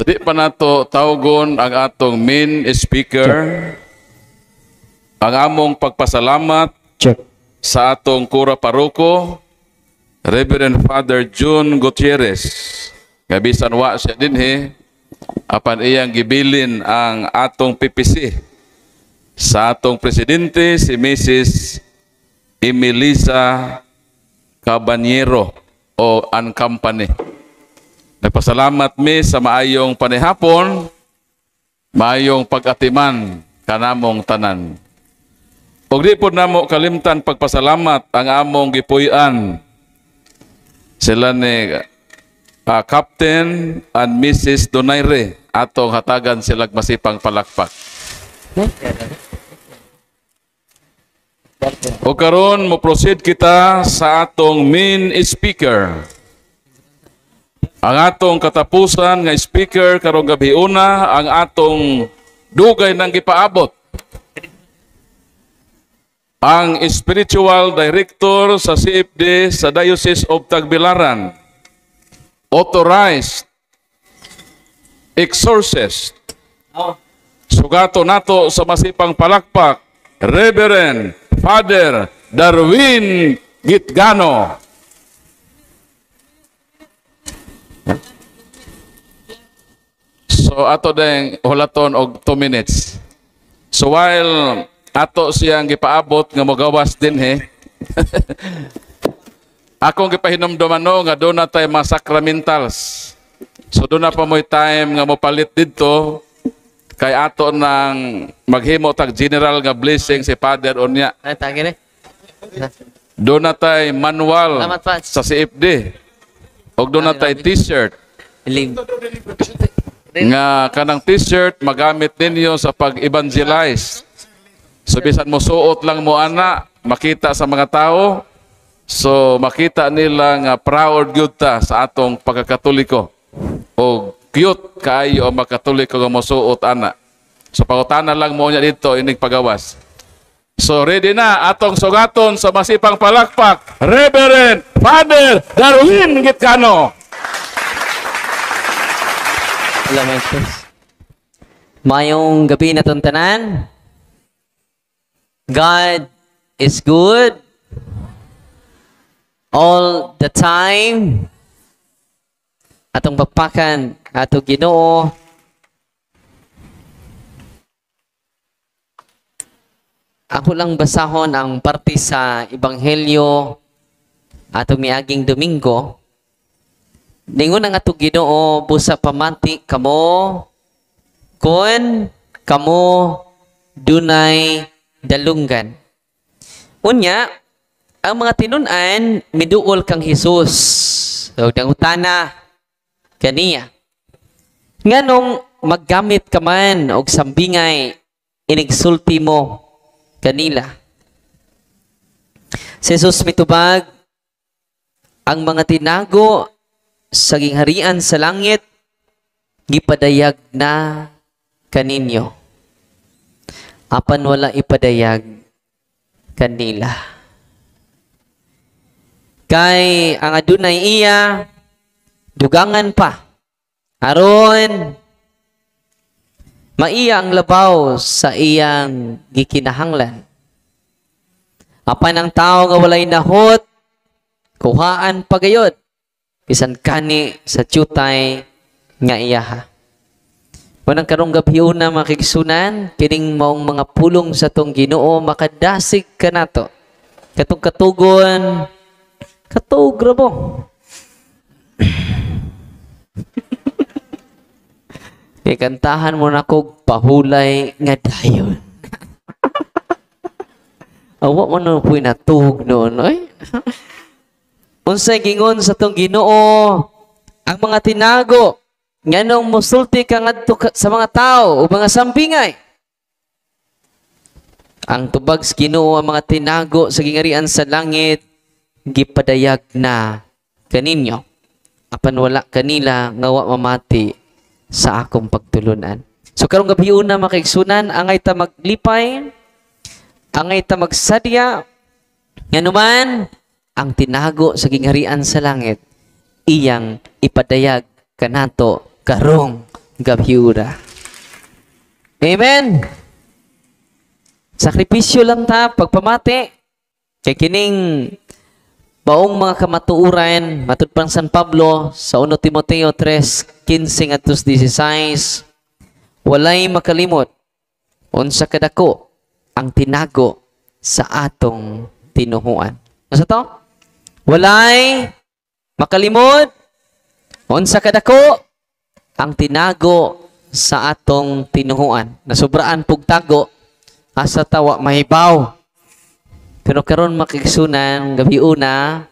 Sa di pa nato tawgon ang atong main speaker, ang among pagpasalamat Check. Sa atong Kura Paroko, Reverend Father June Gutierrez. Nga bisan wa siya dinhi, apan iyang gibilin ang atong PPC sa atong presidente, si Mrs. Emilisa Cabanyero o and Company. Nagpasalamat mi sa maayong panihapon, maayong pag-atiman kanamong tanan. Ug di pod namo kalimtan pagpasalamat ang among gipuy-an, sila ni Captain and Mrs. Donaire. Atong hatagan sila masipang palakpak. O karon mo proceed kita sa atong main speaker. Ang atong katapusan nga speaker karong gabi una, ang atong dugay nang gipaabot, ang spiritual director sa CFD sa Diocese of Tagbilaran, authorized exorcist. Sugato nato sa masipang palakpak, Reverend Father Darwin Gitgano. So ato deng hulaton og 2 minutes. So while ato siyang gipaabot nga mogawas dinhi, akong gipahinumduman no nga doon na tayo mga sacramentals. So doon na pa mo'y time nga mopalit didto kay ato nang maghimo tag general nga blessing si Father unya. Ay, tagi ni. Doon na tay manual Salamat, Pats. Sa CFD. Og doon na tay t-shirt Live. Nga kanang t-shirt magamit ninyo sa pag-evangelize. So bisan mo suot lang mo ana, makita sa mga tao. So makita nila nga proud gyud ta sa atong pagkakatoliko. O cute kaayo ang makatoliko nga mosuot ana. So pangutana lang mo niya dito inig pagawas. So ready na atong sugaton sa masipang palakpak, Reverend Father Darwin Gitcano. Salamat, Chris. Mayong gabi na tanan. God is good all the time. Atong pakpakan atong Ginoo. Ako lang basahon ang parte sa Ebanghelyo atong miaging Domingo. Ningon ang atong Ginoo, busa pamati kamo kon kamo dunay dalunggan. Unya, ang mga tinun-an miduol kang Hesus. So nangutana kaniya, nganong maggamit ka man og sambingay inigsulti mo kanila? Si Jesus mitubag, ang mga tinago sa gingharian sa langit gipadayag na kaninyo, apan wala ipadayag kanila. Kay ang adunay iya, dugangan pa, aron maiya ang labaw sa iyang gikinahanglan. Apan ang tao nga walay nahot, kuhaan pagayod, bisan kani sa tiyutay nga iyaha. Manang karong gabhiuna, mga kaigsunan, kining maong mga pulong sa tong Ginoo makadasig kanato. Katong katugon, katog ra mo. Kay kantahan mo na kog pahulay nga dayon. Awa mo na po'y natug noon, oy. Unsay gingon sa tong Ginoo ang mga tinago, nganong mosulti ka ngadto sa mga tao o mga sambingay? Ang tubag sa Ginoo, ang mga tinago sa gingarian sa langit gipadayag na kaninyo, apan wala kanila nga wa mamati sa akong pagtulunan. So karong gabi una, mga kaigsunan, angay ta maglipay, angay ta magsadya, nganuman ang tinago sa gingharian sa langit iyang ipadayag kanato karong gabyura. Amen. Sakripisyo lang ta pagpamati kay kining baong mga kamatuoran, matud pang San Pablo sa 1 Timoteo 3:15 ngadto 16, walay makalimot unsa kadako ang tinago sa atong tinuhuan. Asa to? Walay makalimot unsa kadako ang tinago sa atong tinuhuan. Nasubraan pug tago, asa tawa mahibaw. Pero karon, makigsunan, gabi una,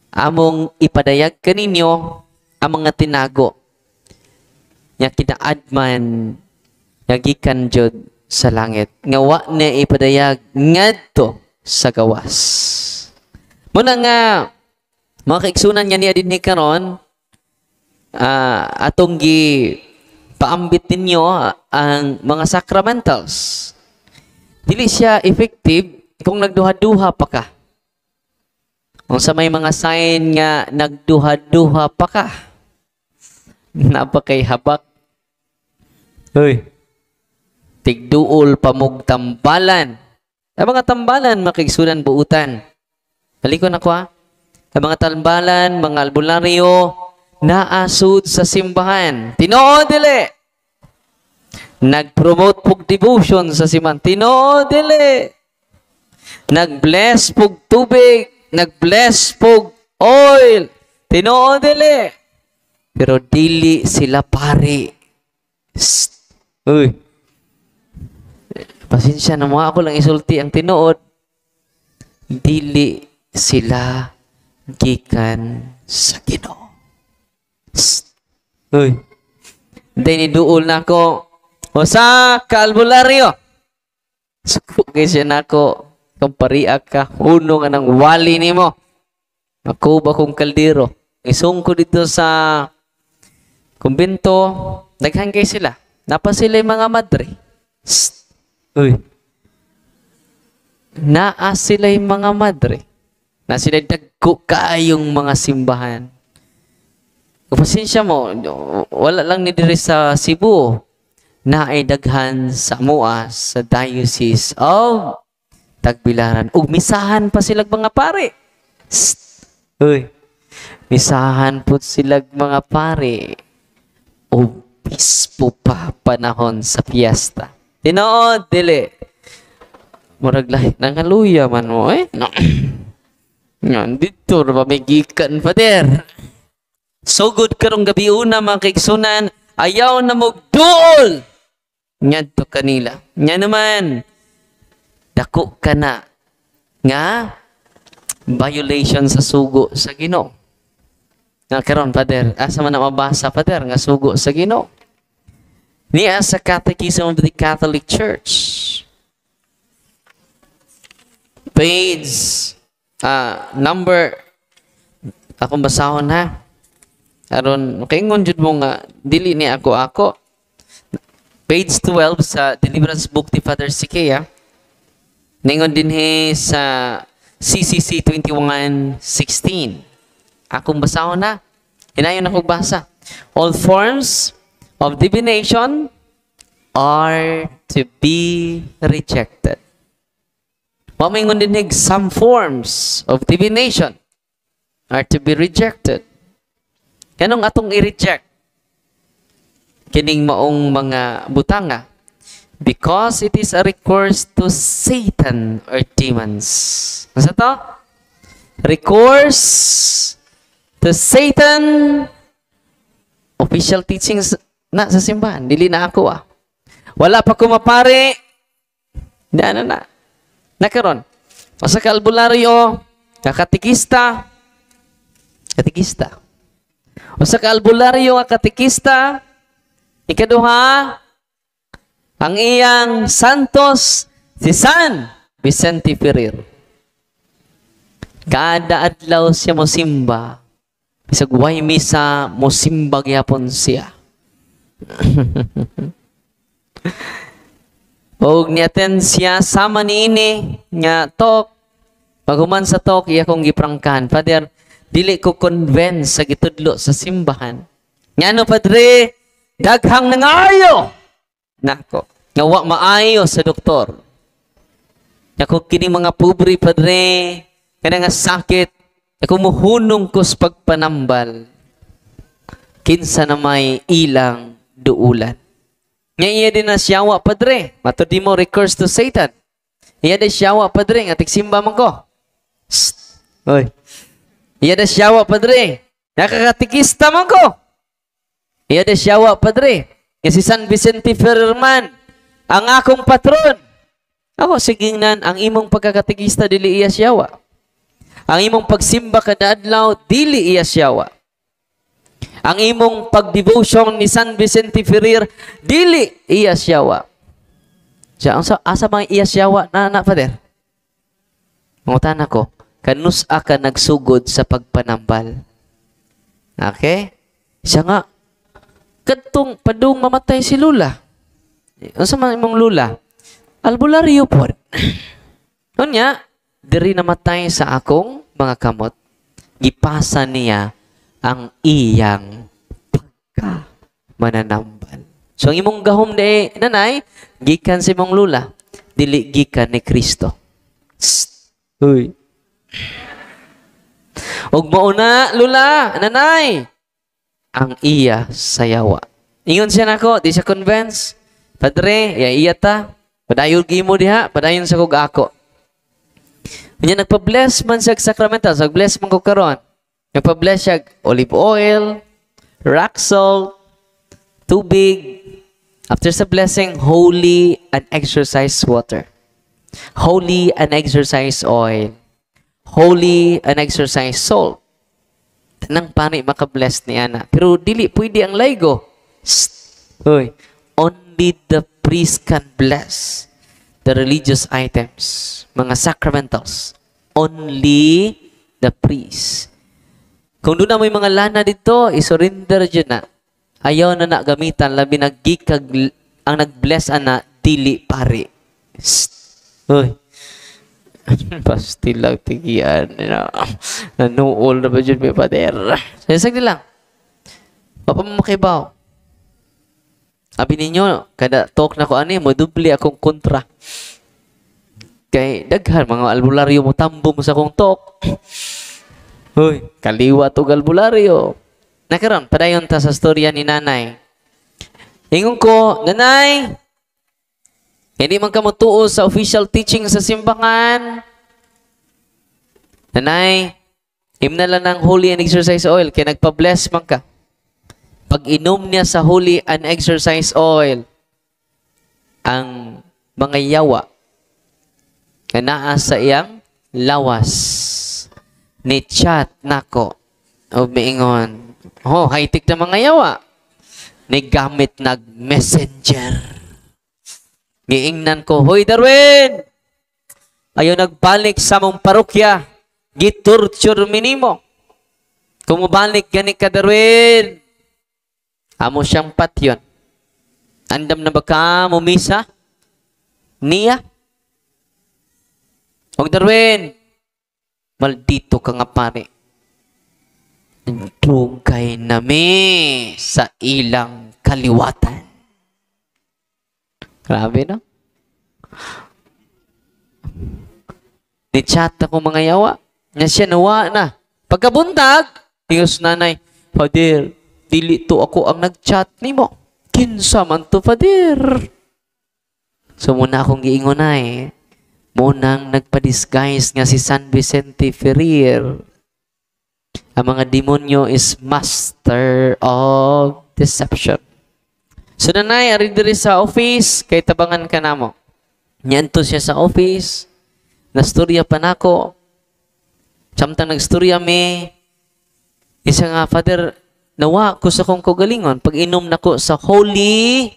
among ipadayag kaninyo ang mga tinago nga kinaadman nga gikan jud sa langit nga wa na ipadayag ngadto sa gawas. Muna nga mga kaigsunan nga niya dinhi karon, atong gi paambit ninyo ang mga sacramentals. Dili siya effective kung nagduha-duha pa ka. Kung sa may mga sign nga nagduha-duha pa ka, napakay habak. Hoy. Tigduol pa mog tambalan. Ang mga tambalan, makigsunan, buutan. Balikon ako ha. Ang mga tambalan, mga albularyo, naasud sa simbahan. Tinuod dili? Nag-promote pug devotion sa simbahan. Tinuod dili? Nag-bless pug tubig, nag-bless pug oil. Tinuod dili? Pero dili sila pari. Sst. Uy. Pasensya na mga ako lang isulti ang tinuod. Dili sila gikan sa Ginoo. Sst. Uy. Then iduol na ako. O sa kaalbularyo. Suko kay siya nako. Kung paria ka, uno nga ng wali nimo. Ako ba kong kaldero? Isung ko dito sa kumbento, daghan kay sila. Napa sila yung mga madre. Sst. Uy. Naa sila yung mga madre. Na sila dagko kaayong mga simbahan. Kung pasensya mo, wala lang ni diri sa Cebu na ay daghan sa mua sa Diocese of Tagbilaran. Ug misahan pa silag mga pare. Sst. Uy. Misahan po silag mga pare. Obispo pa panahon sa piyesta. Tinuod dili? Murag lahi nangaluya man mo eh. No. Nga, dito ra ba may gikan, Father? Sugod karong gabi una, mga kaigsunan, ayaw na mo duol ngadto kanila. Nga naman, dako ka na nga violation sa sugo sa Ginoo. Nga karon, Father, asa man na mabasa, Father, nga sugo sa Ginoo? Niya sa Catechism of the Catholic Church. Page number, akong basahon ha. Aron makaingon jud mo nga dili ni ako ako. Page 12 sa Deliverance Book ni Father Siquea. Ningon dinhi sa CCC 21:16. Akong basahon na. Hinayon ako basa. All forms of divination are to be rejected. Mamingon dinhi, some forms of divination are to be rejected. Kanong atong i-reject? Kining maong mga butanga. Because it is a recourse to Satan or demons. Ano to? Recourse to Satan. Official teachings na sa simbahan. Dili na ako ah. Wala pa ko mapare. Na na na. Nakaron. Sa kalbularyo, katikista, katikista. O sa kalbularyo nga katikista, ikaduha, ang iyang santos, si San Vicente Ferrer. Kada adlaw siya mo simba, bisag way misa, mo simba gyapon siya. Og ni-attend siya sama niini nga talk. Paghuman sa talk, iya kong giprangkahan. "Father, dili ko convince sa gitudlo sa simbahan." "Ngano, Padre?" Daghang nangayo nako nga wa maayo sa doktor. Nako, kini mga pobre, padre, kana nga sakit, ako muhunong ko sa pagpanambal. Kinsa na may ilang duulan? Nga iya din na siyawa, padre. Matud di mo recourse to Satan. Iya din siyawa, padre, nga tigsimba man ko. Shh. Oy. Iya din siyawa, padre. Nakakatikista man ko. Iya din siyawa, padre. Nga si San Vicente Ferrer man, ang akong patron. Ako, sigingnan, ang imong pagkakatikista dili iya siyawa. Ang imong pagsimba kada adlaw dili iya siyawa. Ang imong pagdevotion ni San Vicente Ferrer dili iya siyawa. Siya, ang sa, asa mga iya siyawa na, Father? Mangutan ako, kanus-a ka nagsugod sa pagpanambal? Okay? Siya nga, kadtong padung mamatay si Lula. Unsa man imong lula? Albularyo po. Unya, diri namatay sa akong mga kamot. Gipasa niya ang iyang pagka mananambal. So ang imong gahom de, nanay, gikan sa imong lula, dili gikan ni Kristo. Shh. Uy. Og mauna, lula, nanay, ang iya sayawa. Ingon siya nako, di siya convince. Padre, iya iya ta. Padayon gimo diha, padayon sa kog ako. Unya nagpa-bless man siya og sacramental, so bless man ko karon. Nagpa-bless siya og olive oil, rock salt, tubig. After sa blessing, holy and exorcised water. Holy and exorcised oil. Holy and exorcised salt. Tanang pani maka-bless ni ana. Pero dili pwede ang laygo. Shh. Uy, only the priest can bless the religious items, mga sacramentals. Only the priest. Kung doon na may mga lana dito, isurrender dyan na. Ayaw na na gamitan, labi naggikag ang nag-bless ana, dili pare. Shh. Uy. Pastilag tigian. Nanuol na ba dyan may pader? Sasag lang. Mapamakibaw. Abi ninyo, kada talk na ko ani, mo dubli akong kontra. Kay daghan mga albularyo mo tambong sa akong talk. Hoy, kaliwa to albularyo. Nakaron, padayon ta sa storya ni nanay. Ingon ko, "Nanay, hindi man ka motuo sa official teaching sa simbahan. Nanay, imna lang ng holy and exorcised oil, kay nagpa-bless man ka." Pag inom niya sa holy and exorcised oil, ang mga yawa nga naa sa iyang lawas ni chat nako o miingon, "Oh, high-tech na mga yawa ni gamit nag Messenger." Giingnan ko, "Hoy Darwin, ayaw nagbalik sa mong parokya, gitorture minimo. Kung mubalik gani ka, Darwin, amo siyang patyon. Andam na ba ka mumisa niya? Og Darwin, maldito ka nga pare. Dugay nami sa ilang kaliwatan." Grabe, no? Ni-chat ako mga yawa. Nga siya nawa na. Pagkabuntag, Diyos nanay, "Father, dili to ako ang nag-chat nimo. Kinsa man to, Father?" So muna akong giingon na eh. Munang nagpa-disguise nga si San Vicente Ferrer. Ang mga demonyo is master of deception. So nanay, ari diri sa office, kay tabangan ka namo. Niyanto siya sa office, nastorya pa nako. Samtang nagstorya mi, isa nga, "Father, nawa ko sa kong kaugalingon pag inom nako sa holy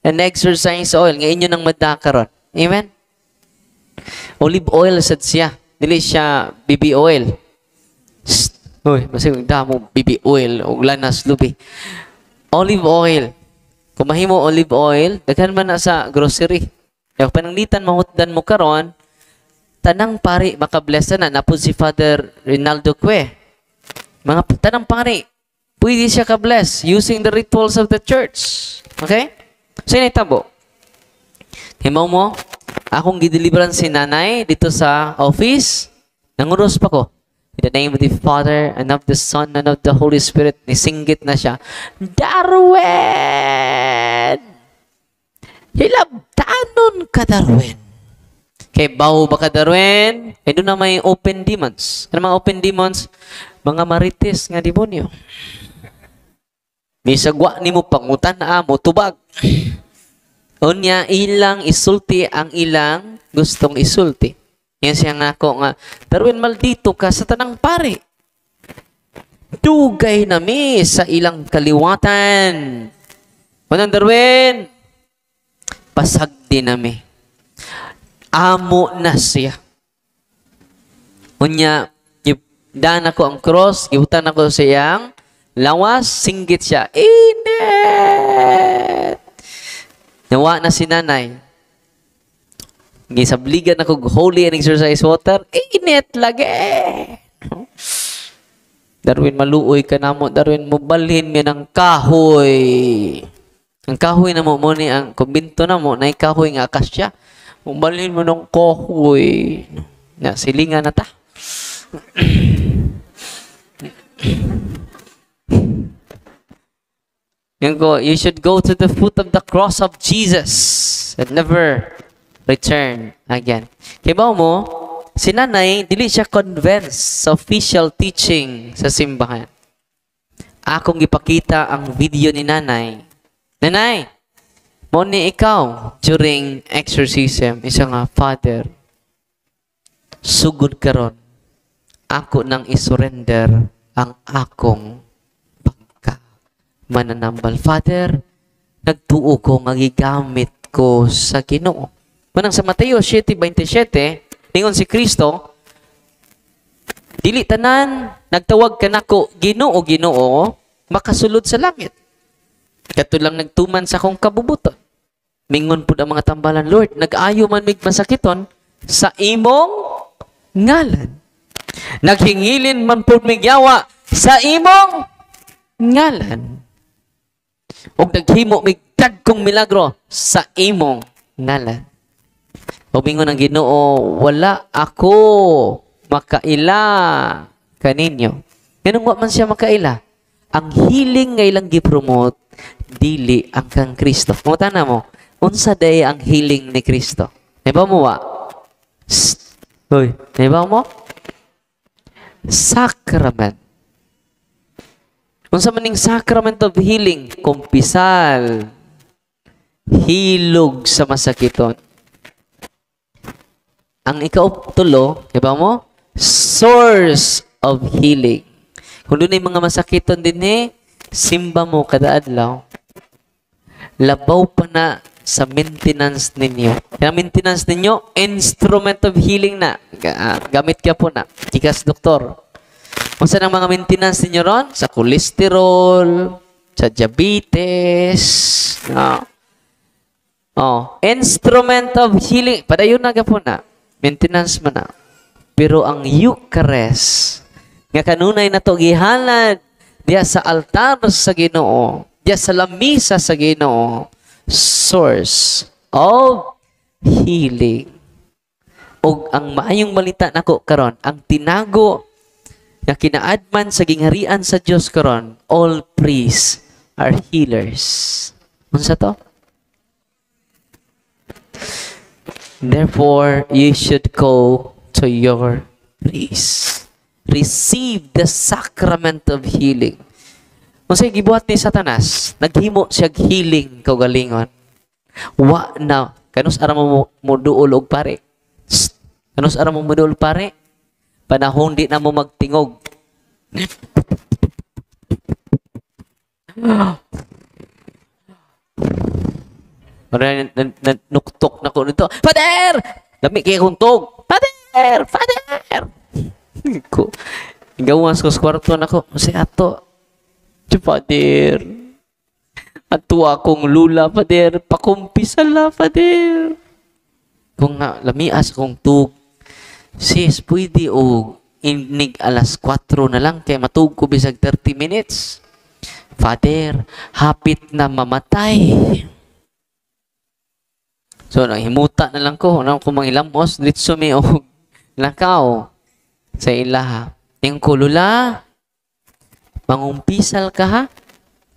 and exorcised oil," nga inyo nang madakaron. Amen? Olive oil sad siya. Dili siya baby oil. Shh. Uy, masig damo baby oil ug lanas lubi. Olive oil. Kung mahimo olive oil, daghan man na sa grocery. Kaya pananglitan mahutdan mo karon, tanang pari makabless na napod si Father Rinaldo Cue. Mga tanang pari. Pwede siya ka-bless using the rituals of the church. Okay? So, yun tabo. Himaw mo, akong gideliveran si nanay dito sa office, nanguros pa ko. "In the name of the Father, and of the Son, and of the Holy Spirit," nisinggit na siya. "Darwin! Hilabtanon ka, Darwin." Kay bawo ba ka, Darwin? Kay doon na may open demons. Ano mga open demons? Mga marites nga demonyo. Bisag wa nimo pangutan na mo tubag. Unya ilang isulti ang ilang gustong isulti. Yan siya nga ako nga, "Darwin, maldito ka sa tanang pare. Dugay na mi sa ilang kaliwatan. Unang Darwin, pasag din nami. Amo na siya." Unya, daan ako ang cross, gibutan ako sa iyang lawas, singgit siya, "Init!" Nawa na si nanay. Gisabligan ako og holy and exorcised water, init lagi. "Darwin, maluoy ka namo. Darwin, mubalhin mi ng kahoy." Ang kahoy na mo ni ang kumbinto na mo, na kahoy nga akasya. "Mubalhin mo ng kahoy." Na, silingan na ta. Yan ko, you should go to the foot of the cross of Jesus and never return again. Kaya ba mo, si nanay, dili siya convinced sa official teaching sa simbahan. Akong gipakita ang video ni nanay. "Nanay, mo ni ikaw during exorcism." Isa nga, "Father, sugod karon ako nang isurrender ang akong pagka mananambal. Father, nagtuo ko nga gigamit ko sa Ginoo." Manang sa Mateo 7:27, ningon si Kristo, "Dili tanan nagtawag kanako, 'Ginoo, Ginoo,' makasulod sa langit. Kato lang nagtuman sa akong kabubuton." Mingon pud ang mga tambalan, "Lord, nag-ayo man mig masakiton sa imong ngalan. Naghingilin man pud mig yawa sa imong ngalan. Ug naghimo mig dagkong milagro sa imong ngalan." Ug mingon ang Ginoo, "Wala ako makaila kaninyo." Nganong wa man siya makaila? Ang healing nga ilang gipromote dili ang kang Kristo. Mutana mo, unsa day ang healing ni Kristo? Naiba mo wa? Shh. Hoy, naiba mo? Sacrament. Unsa man ning sacrament of healing? Kumpisal. Hilog sa masakiton. Ang ikautulo, iba mo? Source of healing. Kung doon mga masakiton din eh, simba mo kada adlaw, labaw pa na sa maintenance ninyo. Kaya maintenance ninyo, instrument of healing na. Gamit ka po na. Gikas doktor. Unsa nang mga maintenance ninyo ron? Sa cholesterol, sa diabetes, no? Oh, instrument of healing. Padayon na po na. Maintenance man na. Pero ang Eucharist, nga kanunay na to gihalad diya sa altar sa Ginoo, diya sa lamisa sa Ginoo, source of healing. Og ang maayong balita nako karon, ang tinago nga kinaadman sa gingharian sa Dios karon, all priests are healers. Unsa to? Therefore, you should go to your priest. Receive the sacrament of healing. Unsay gibuhat ni Satanas? Naghimo siya healing kaugalingon. Wa na kanus ara mo moduol og pare. Shh. Kanus ara mo moduol pare? Panahon di na mo magtingog. Nuktok na ko nito. "Father! Lami kay akong tug. Father! Father!" Ko. Gawas ko sa kwarto nako. Si ato. Si Father. Ato akong lula, Father. Pakumpisa la, Father. Kung nga, lamias akong tug. Sis, pwede o inig alas 4 na lang kay matug ko bisag 30 minutes. Father, hapit na mamatay. So, nanghimuta na lang ko. Ano ko mangilamos, ditso mi og lakaw sa ilaha. Ning ko, "Lula, mangumpisal ka ha?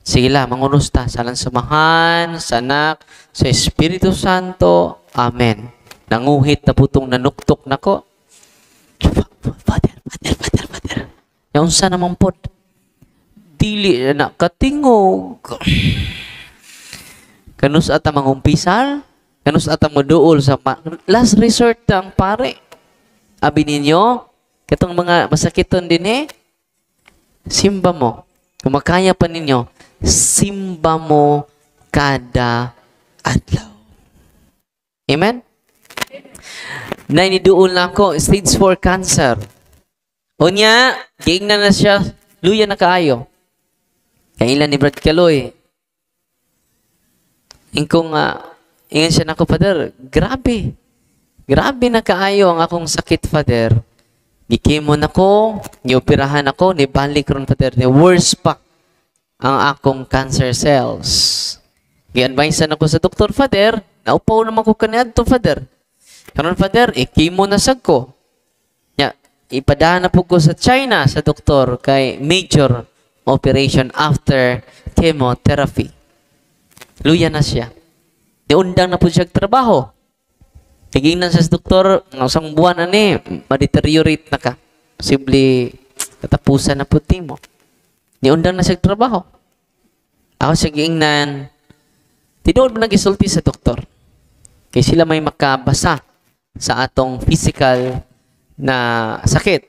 Sige la, mangunos ta. Sa ngalan sa Amahan, sa Anak, sa Espiritu Santo. Amen." Nanguhit na putong nanuktok nako. "Father, Father, Father, Father." Yung unsa naman pod? Dili na katingog. Kanus ata mangumpisal? Kanus ata moduol sa last resort ang pare? Abi ninyo, katong mga masakiton din eh, simba mo. Kung makaya pa ninyo, simba mo kada adlaw. Amen? Nay niduol na ako, stage 4 cancer. Unya, giingnan na siya, luya na kaayo. Kailan ni Brad Kaloy. Ingko nga, ingon siya nako, "Father, grabe. Grabe na kaayo ang akong sakit, Father. Gi-chemo na ko, gioperahan ako, nibalik ron, Father, ni worse pa ang akong cancer cells. Gi-advise ako sa doktor, Father, naupaw naman ko kaniadto, Father. Karon, Father, i-chemo na sad ko. Ya, ipadaan na po ko sa China sa doktor kay major operation after chemotherapy." Luya na siya. Niundang na po siya trabaho. Tigingnan siya sa doktor, ng isang buwan na ni, ma-deteriorate na ka. Posible, katapusan na po timo. Niundang na siya trabaho. Ako siya giingnan, tinuod mo nagisulti sa doktor. Kay sila may makabasa sa atong physical na sakit.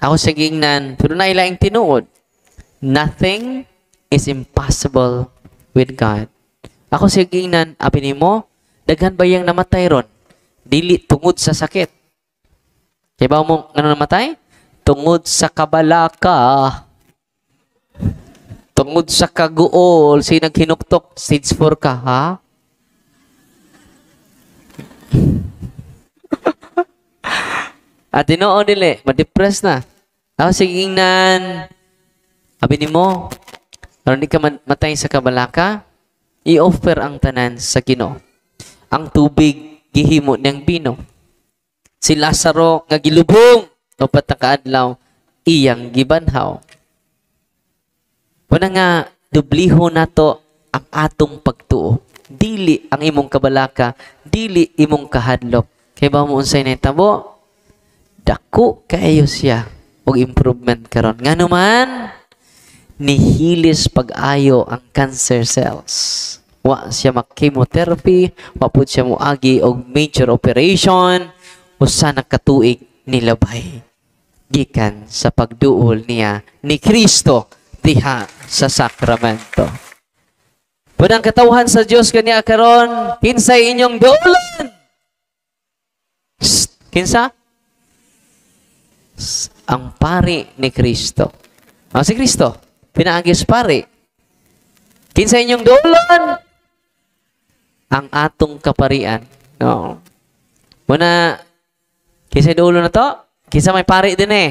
Ako siya giingnan, pero nailaing tinuod. Nothing is impossible with God. Ako siya giingnan, abi nimo, daghan ba yang namatay ron? Dili tungod sa sakit. Kaya ba mo ngano namatay? Tungod sa kabalaka. Tungod sa kaguol, si naghinuktok, stage 4 ka, ha? At tinuod dili, ma-depress na. Ako sige ingnan, abi nimo, aron di ka matay sa kabalaka, i-offer ang tanan sa Ginoo. Ang tubig gihimo niyang bino. Si Lazaro nga gilubong 4 na kaadlaw iyang gibanhaw. Wala nga dubliho nato ang atong pagtuo. Dili ang imong kabalaka, dili imong kahadlok. Kay ba mo unsay nahitabo? Dako kaayo siya og improvement karon. Ngano man nihilis pag-ayo ang cancer cells. Wa siya mag-chemotherapy, wa pud siya moagi og major operation, usa na katuig nilabay gikan sa pagduol niya ni Kristo diha sa sakramento. Punang katawhan sa Dios kaniya karon, kinsay inyong duolan? Shh, kinsa? Ang pari ni Kristo. Ang si Kristo, pinaagi sa pari. Kinsa inyong duolan? Ang atong kaparian. No. Muna, kinsa duolo na to? Kinsa may pari din eh?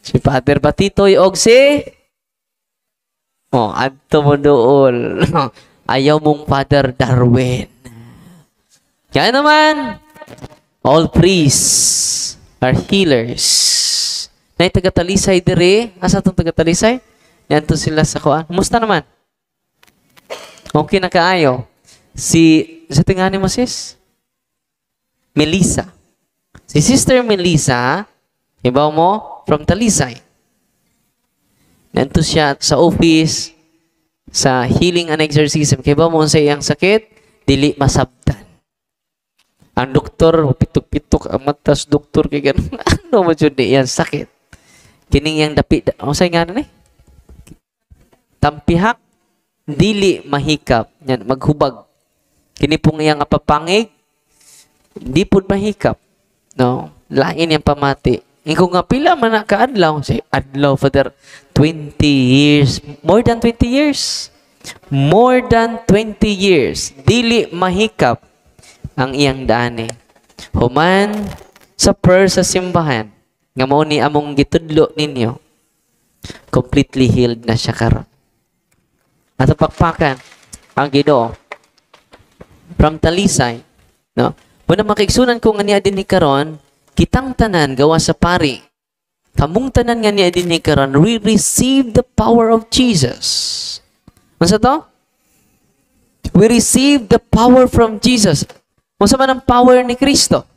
Si Father Batitoy og si Oh, adto mo dool. Ayaw mong Father Darwin. Kaya naman, all priests are healers. Nay taga-Talisay dire. Asa tong taga-Talisay? Niadto sila sa kuan. Kumusta naman? Okay na kaayo. Si, sa tingani mo sis? Melissa. Si Sister Melissa, ibaw mo, from Talisay. Nanto siya sa office, sa healing and exorcism. Kaya ba mo sa iyang sakit? Dili masabtan. Ang doktor, pitok-pitok ang matas doktor, kay ganun. Ano mo jud ni iyang sakit? Kining iyang dapi, ano sa nga ni? Tampihak, dili mahikap. Yan, maghubag. Kini pong iyang papangig, di pud mahikap. No? Lain yung pamati. Ikaw nga pila man na kaadlaw. Say, adlaw, Father, 20 years. More than 20 years. More than 20 years. Dili mahikap ang iyang dani. Human sa prayer sa simbahan, nga mao ni among gitudlo ninyo. Completely healed na siya karon. Ato pakpakan ang Ginoo. From Talisay, no? Muna makigsunan ko nga niya din ni karon, kitang tanan gawa sa pari. Kamong tanan nga niya din ni karon, we receive the power of Jesus. Unsa to? We receive the power from Jesus. Unsa man ang power ni Kristo?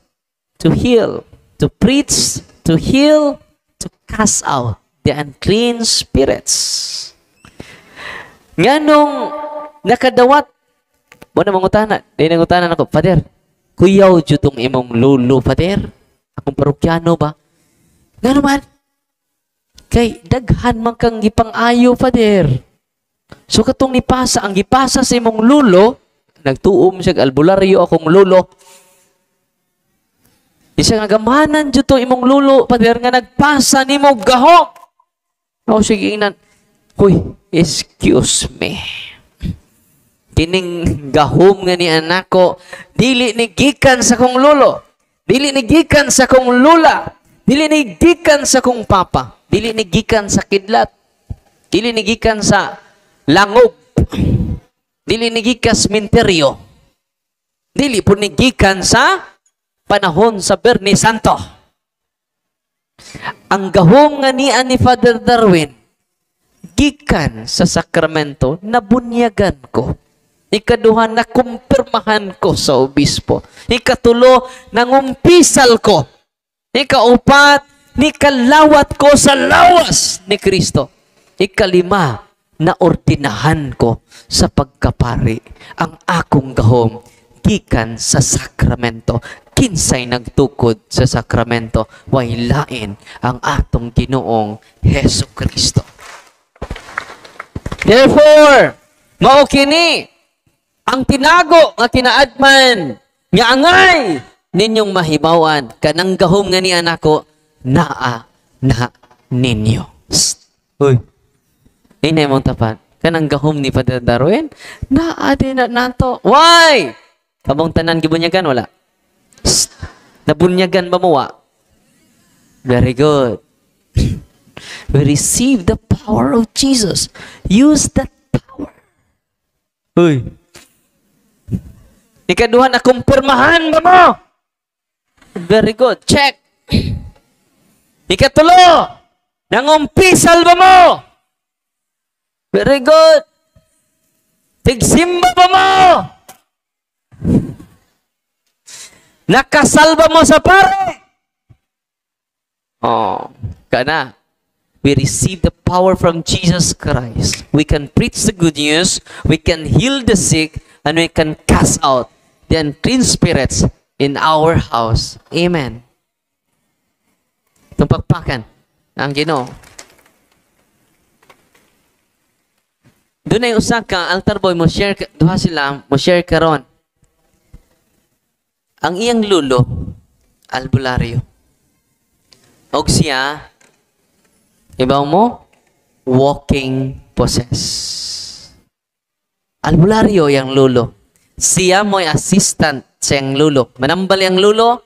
To heal, to preach, to heal, to cast out the unclean spirits. Nganong nakadawat mo na mangutana, di nangutana nako, "Father, kuyaw jud tong imong lolo, Father." Akong parokyano ba? Ngano man? Kay daghan man kang gipang-ayo, Father. So katong nipasa, ang gipasa sa imong lulo, nagtuom siya albularyo akong lulo. Isa nga gamanan jud to imong lulo, Father, nga nagpasa nimo gahom. Oh, sige ingnan. "Huy, excuse me. Kining gahom nga ni anako, dili ni gikan sa kong lolo, dili ni gikan sa kong lula, dili ni gikan sa kong papa, dili ni gikan sa kidlat, dili ni gikan sa langob, dili ni gikan sa minteryo, dili po ni gikan sa panahon sa Biyernes Santo. Ang gahom nga niya ni Father Darwin, gikan sa sakramento, nabunyagan ko. Ikaduha, nakumpirmahan ko sa obispo. Ikatulo, nangumpisal ko. Ikaupat, nikalawat ko sa lawas ni Kristo. Ikalima, naordinahan ko sa pagkapari. Ang akong gahom, gikan sa sakramento. Kinsay nagtukod sa sakramento, way lain ang atong Ginoong Heso Kristo." Therefore, mao kini ang tinago nga kinaadman nga angay ninyong mahibawan, kanang gahom nga ni anako naa na ninyo. Psst. Uy. Inay mong tapat. Kanang gahom ni Father Darwin naa din na nato. Why? Kamong tanan gibunyagan wala? Psst. Nabunyagan ba mo wa? Very good. We receive the power of Jesus. Use that power. Uy. Ikaduha, na kumpirmahan ba mo? Very good. Check. Ikatulo, nangumpisal ba mo? Very good. Tigsimba ba mo? Nakasalba mo sa pare? Oh, kana. We receive the power from Jesus Christ. We can preach the good news, we can heal the sick, and we can cast out the unclean spirits in our house. Amen. Itong pakpakan ang Ginoo. Doon ay usa ka altar boy mo share, duha sila mo share karon. Ang iyang lulo albularyo. Og siya, ibaw mo, walking possess. Albularyo yang lulo. Siya mo'y assistant sa iyang lulo. Manambal yang lulo,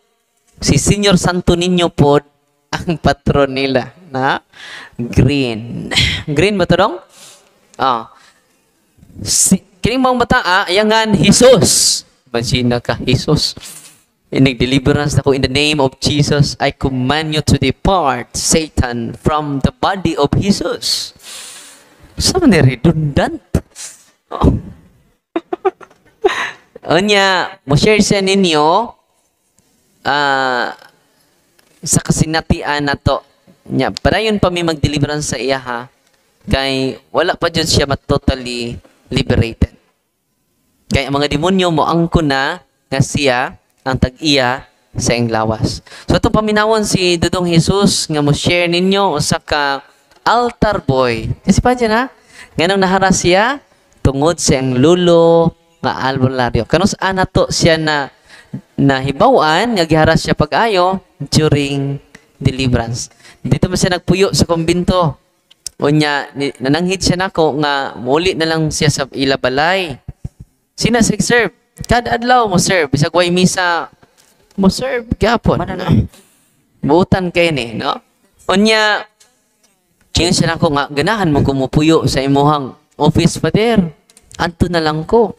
si Senior Santo Niño pod ang patron nila na green. Green ba to dong? Ah. Si, kining mga bata, ayangan Jesus. Mansina ka, Jesus. Inig deliverance ako in the name of Jesus, I command you to depart, Satan, from the body of Jesus. Sa man ni redundant. Oh. Unya, mo share siya ninyo sa kasinatian na to. Nya, padayon pa mi mag-deliverance sa iya ha. Kay wala pa jud siya ma-totally liberated. Kay ang mga demonyo mo angko na nga siya ang tag-iya sa iyang lawas. So itong paminawon si Dudong Jesus nga mo share ninyo usa ka altar boy. Kasi pa dyan ha? Nganong nahara siya tungod sa iyang lulo nga albularyo. Kanus ana to siya na nahibaw-an nga giharas siya pag-ayo during deliverance. Dito man siya nagpuyo sa kumbinto. Unya nananghid siya nako nga muli na lang siya sa ila balay. Sina sig serve. Kada adlaw mo serve, bisag way misa mo serve gyapon. Buutan kay ni, no? Unya Ingon siya nako nga ganahan mo kumupuyo sa imuhang office, Father. Anto na lang ko.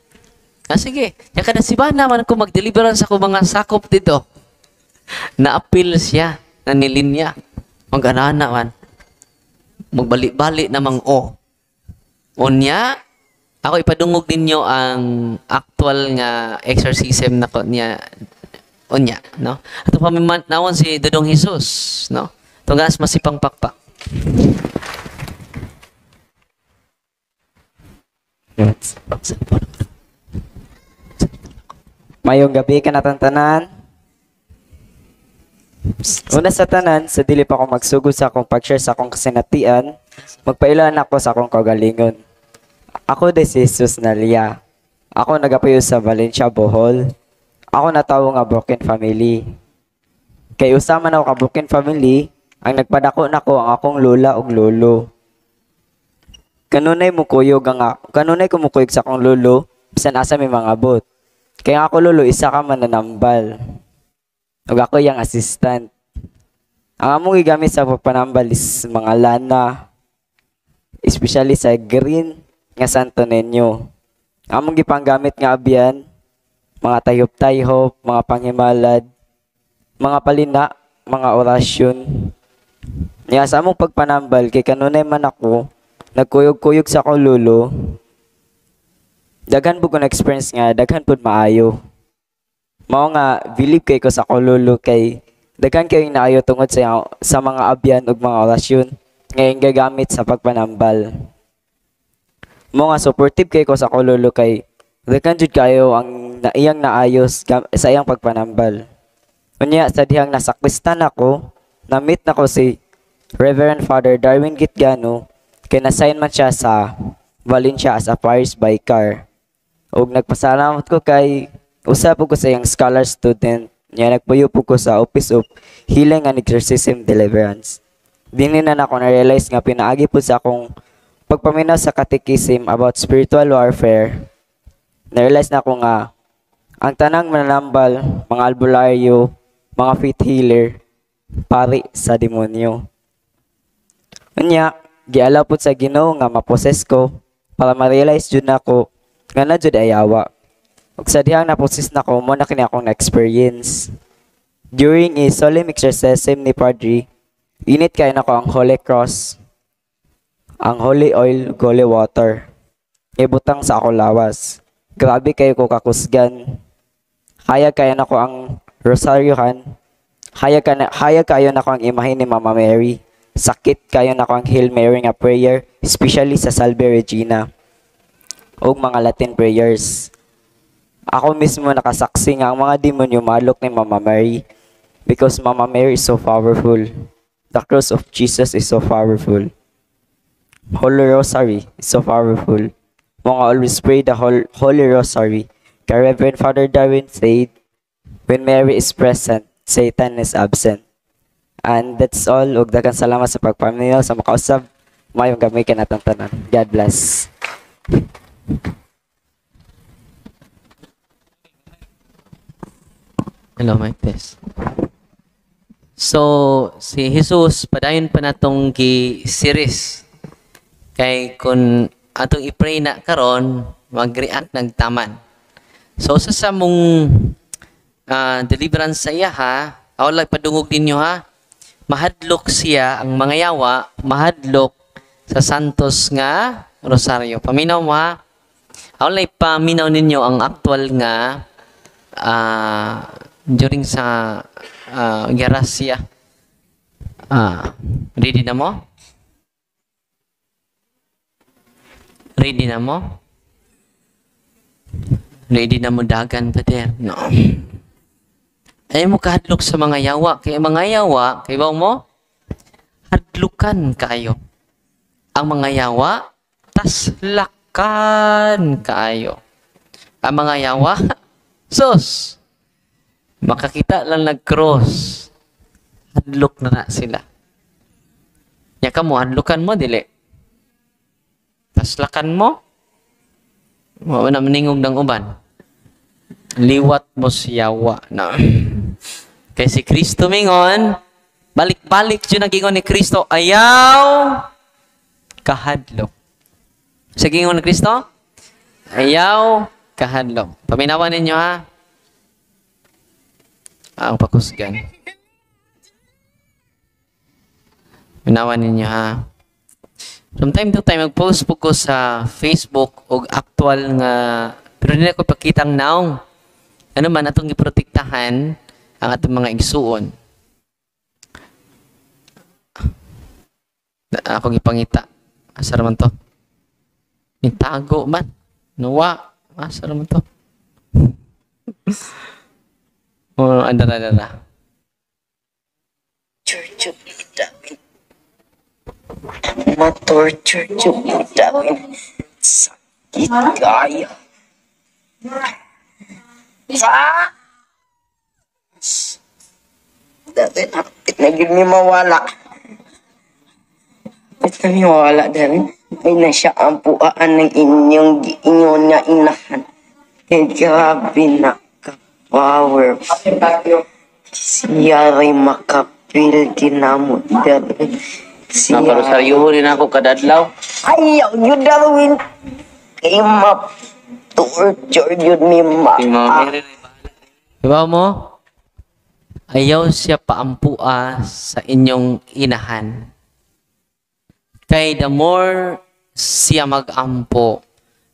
Ah, sige. Ya kada simana man ko mag-deliverance ako mga sakop dito. Naapil siya, nanilinya. Mag-anana man. Magbalik-balik namang o. Unya, ako ipadungog ninyo ang actual nga exorcism nako niya unya, no? Ato paminawon si Dodong Jesus, no? Tunggas masipang pakpak. Mayong gabi kanatantanan. Una sa tanan, sa dili pa ako magsugod sa akong pag-share sa akong kasinatian, magpailan ako sa akong kaugalingon. Ako de si Jesus Nalia. Ako nagapuyo sa Valencia, Bohol. Ako natawo nga broken family. Kay usa man ako ka broken family, ang nagpadako nako ang akong lola ug lolo. Kanunay kumukuyog sa akong lolo bisan asa may mga bot. Kay ang ako lolo isa ka mananambal. Ug ako iyang assistant. Ang among gigamit sa pagpanambal is mga lana, especially sa green nga Santo Niño. Ang among gipanggamit nga abyan, mga tayhop-tayhop, mga panghimalad, mga palina, mga orasyon. Nya sa among pagpanambal kay kanunay man ako nagkuyog-kuyog sa akong lolo. Daghan pud ko na experience nga daghan pud maayo. Mao nga believe kay ko sa akong lolo kay daghan kay naayo tungod sa mga abyan ug mga orasyon nga iyang gagamit sa pagpanambal. Mao nga supportive kay ko sa akong lolo kay daghan jud kayo ang iyang naayos sa iyang pagpanambal. Unya sa dihang nasakristan ako, na-meet nako si Reverend Father Darwin Gitgano kay na-assign man siya sa Valencia as a parish vicar. Ug nagpasalamat ko kay usa po ko sa iyang scholar student niya, nagpuyo po ko sa Office of Healing and Exorcism Deliverance. Dini na nako na-realize nga pinaagi po sa akong pagpaminaw sa catechism about spiritual warfare. Na-realize na ako nga ang tanang mananambal, mga albularyo, mga faith healer, pari sa demonyo. Unya, gialaw po sa Ginoo nga maposes ko para ma-realize jud nako nga na jud ayawa. Ug sa dihang naposes nako, mo na kini akong na-experience. During a solemn exorcism ni Padre, init kay nako ang Holy Cross, ang holy oil, holy water. Ibutang sa akong lawas. Grabe kayo ko kakusgan. Hayag kayo nako ang rosaryo han. Hayag kayo nako ang imahe ni Mama Mary. Sakit kayo nako ang Hail Mary nga prayer, especially sa Salve Regina ug mga Latin prayers. Ako mismo nakasaksi nga ang mga demonyo malok ni Mama Mary because Mama Mary is so powerful. The cross of Jesus is so powerful. Holy Rosary is so powerful. Mga always pray the Holy Rosary. Kay Reverend Father Darwin said, when Mary is present, Satan is absent. And that's all. Ug daghang salamat sa pagpaminaw sa makausab. Mayong gamay kanatong tanan. God bless. Hello, mic test. So, si Jesus, padayon pa natong gi-series. Kay kung atong i-pray na karon, mag-react nagtaman. So, sa mong deliverance sa iya ha, ako lang padungog ninyo ha, mahadlok siya, ang mga yawa, mahadlok sa Santos nga Rosario. Paminaw mo ha. Ako lang ipaminaw ninyo ang actual nga during sa Gerasia. Ready na mo? Ready na mo? Ready na mo dagan pa der? No. Ay mo kahadlok sa mga yawa. Kaya mga yawa, kay ba mo? Hadlukan kayo. Ang mga yawa, taslakan kayo. Ang mga yawa, sus, makakita lang nag-cross. Hadlok na na sila. Ya ka mo, hadlukan mo, dili. Taslakan mo, wa na maningog ng uban. Liwat mo siyawa. No. Kay si Kristo mingon, balik-balik yun ang gingon ni Kristo, ayaw kahadlok. Sige, ingon ni Kristo? Ayaw kahadlok. Paminawan ninyo ha. Ang pakusgan. Paminawan ninyo ha. From time to time, mag-post po ko sa Facebook og actual nga, pero hindi ko pakitang naong. Ano man, atong giprotektahan ang atong mga igsuon. Akong ipangita. Asa raman to? Nitago man. Nuwa. Asa raman to? Oh, andara, andara. Church of Darwin. Ma-torture jud mo, Darwin. Sakit kaya. Ah! Darwin, hapit na gyud mi mawala. Hapit na mi mawala, Darwin. Ay na siya ang puaan ng inyong giingon nga inahan. Kay grabe na ka-power. Siya rin makapil dinamo, Darwin. Siya. Naparosaryo rin ako kadadlaw. Ayaw yun, Darwin. Kay ma-torture yun ni ma. Diba mo? Ayaw siya paampua sa inyong inahan. Kay the more siya mag-ampo,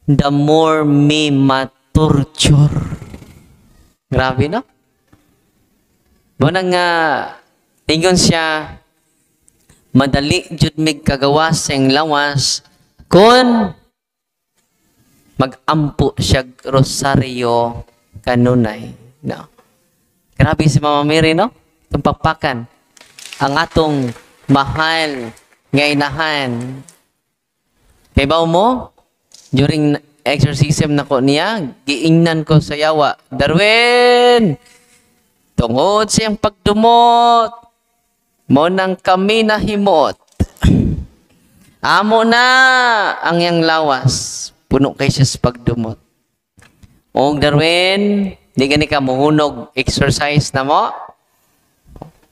the more may ma-torture. Grabe, no? Muna nga, ingon siya, madali jud mig kagawas sa iyang lawas kung mag-ampo siya rosaryo kanunay. No? Grabe si Mama Mary, no? Itong pakpakan. Ang atong mahal nga inahan. Kay baw mo, during exorcism nako niya, giingnan ko sa yawa, Darwin! Tungod siyang pagdumot, mo nang kami nahimot. Amo na ang iyang lawas. Puno kay siya sa pagdumot. Og Darwin, di gani ka muhunog exercise na mo?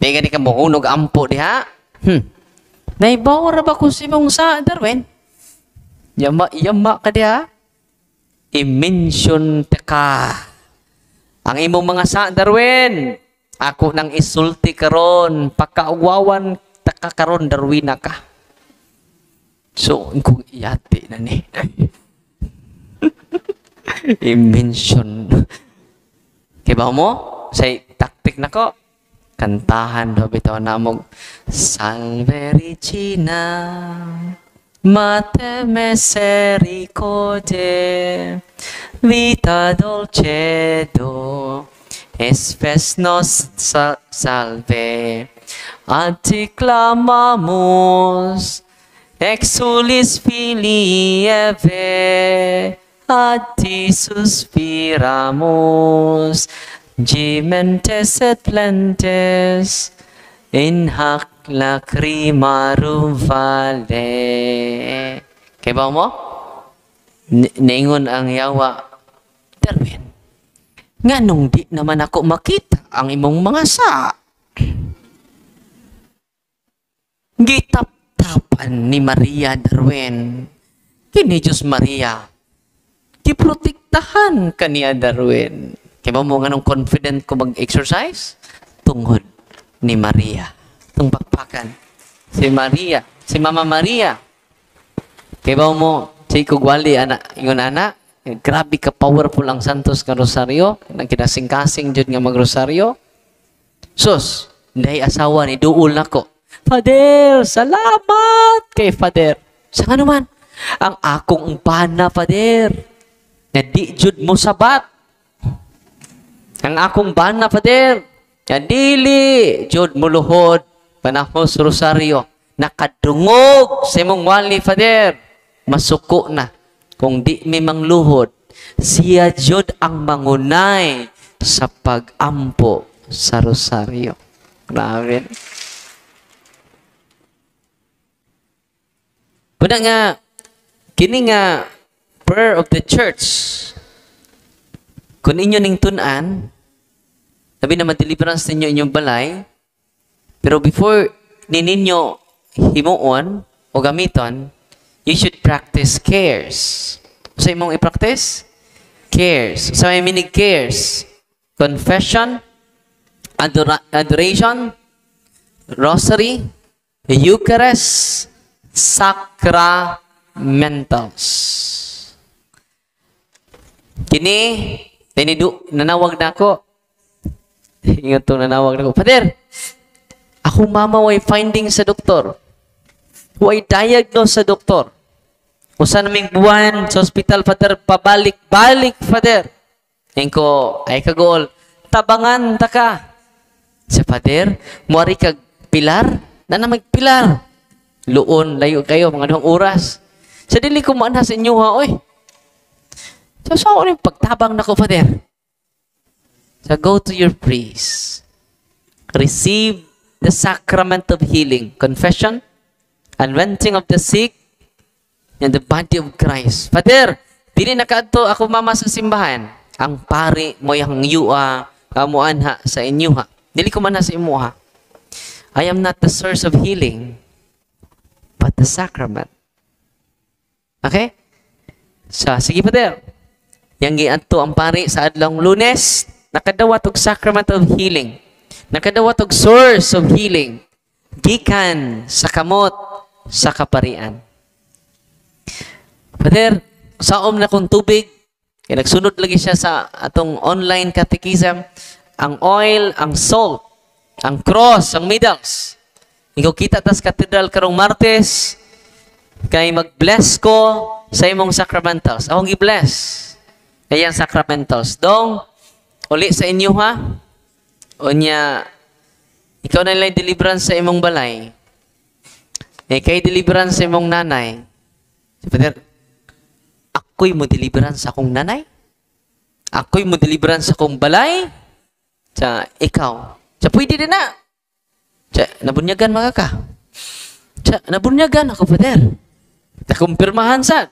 Di gani ka muhunog ampo diha? Naibaw ra ba ko si mong sa Darwin? Yama, yama ka diha? I-mention ta ka. Ang imong mga sa Darwin, ako nang isulti karon, pakauwawan ta ka karon Darwin na ka. So, kung iyati na ni. I-mention. Kaya ba mo? Say, taktik na ko. Kantahan ba bitaw na mo? Salve Regina, Mater misericordiae, vita dolcedo, espes nos salve, ad te clamamus, exulis filii Eve, ad te suspiramus, gementes et plentes, in hac lacrimarum vale. Kaya ba mo? Naingon ang yawa, Darwin, nganong di naman ako makita ang imong mga sa? Gitap-tapan ni Maria, Darwin. Kini Diyos Maria, giprotektahan kaniya, Darwin. Kaya ba mo nganong confident ko mag-exercise? Tungod ni Maria. Itong pakpakan. Si Maria. Si Mama Maria. Kaya ba mo, si Kugwali, anak, ingon anak, grabe ka powerful ang Santos nga Rosario. Nang kinasing-kasing jud nga mag-Rosario. Sus, dahil asawa ni duol nako. Father, salamat kay Father. Sa nga naman, ang akong bana, Father, na di jud mo sabat. Ang akong bana, Father, na dili jud mo luhod panahon sa Rosario. Nakadungog sa imong wali, Father. Masuko na. Kung di mi mangluhod, siya jud ang mangunay sa pag-ampo sa Rosario. Grabe. Kuna nga, kini nga prayer of the church, kung inyo ning tun-an, sabi na deliverance ninyo inyong balay, pero before ni ninyo himuon o gamiton, practice cares. Sa imong i-practice? Cares. Sa may meaning cares? Confession, adoration, rosary, Eucharist, sacramentals. Kini, tinidu, nanawag na ako. Ingat to, nanawag na ako. "Father, ako mama way finding sa doktor. Way diagnose sa doktor. Usa naming buwan sa hospital, Father, pabalik-balik, Father." Ngayon ko, "Ay kagol, tabangan ta ka." Sa "Father, muari kag Pilar? Na na magpilar. Luon, layo kayo, mga 2 oras. Sa dili ko maanha sa inyo ha, oy. So, sa so, pagtabang nako, Father." So, go to your priest. Receive the sacrament of healing. Confession, anointing of the sick, and the body of Christ. "Father, dili nakaadto ako mama sa simbahan. Ang pari mo yung yua, kamuanha sa inyo ha. Dili ko man sa imo ha. I am not the source of healing, but the sacrament." Okay? So, sige, Father. Yang giadto ang pari sa adlong Lunes, nakadawat og sacrament of healing. Nakadawat og source of healing. Gikan sa kamot sa kaparian. "Father, saom na kong tubig." Kaya nagsunod lagi siya sa atong online catechism. Ang oil, ang salt, ang cross, ang medals. Ikaw kita tas cathedral karong Martes, kay mag-bless ko sa imong sacramentals. Akong gi-bless. Kaya ang sacramentals. Dong, uli sa inyo ha. Unya, ikaw na lang deliverance sa imong balay. Eh, kay deliverance sa imong nanay." Si "Father, ako'y mo deliverance sa akong nanay? Ako'y mo deliverance sa akong balay?" Sa ikaw. Sa pwede din na. Sa nabunyagan mga ka. Sa nabunyagan ako, Father. Nakumpirmahan sa.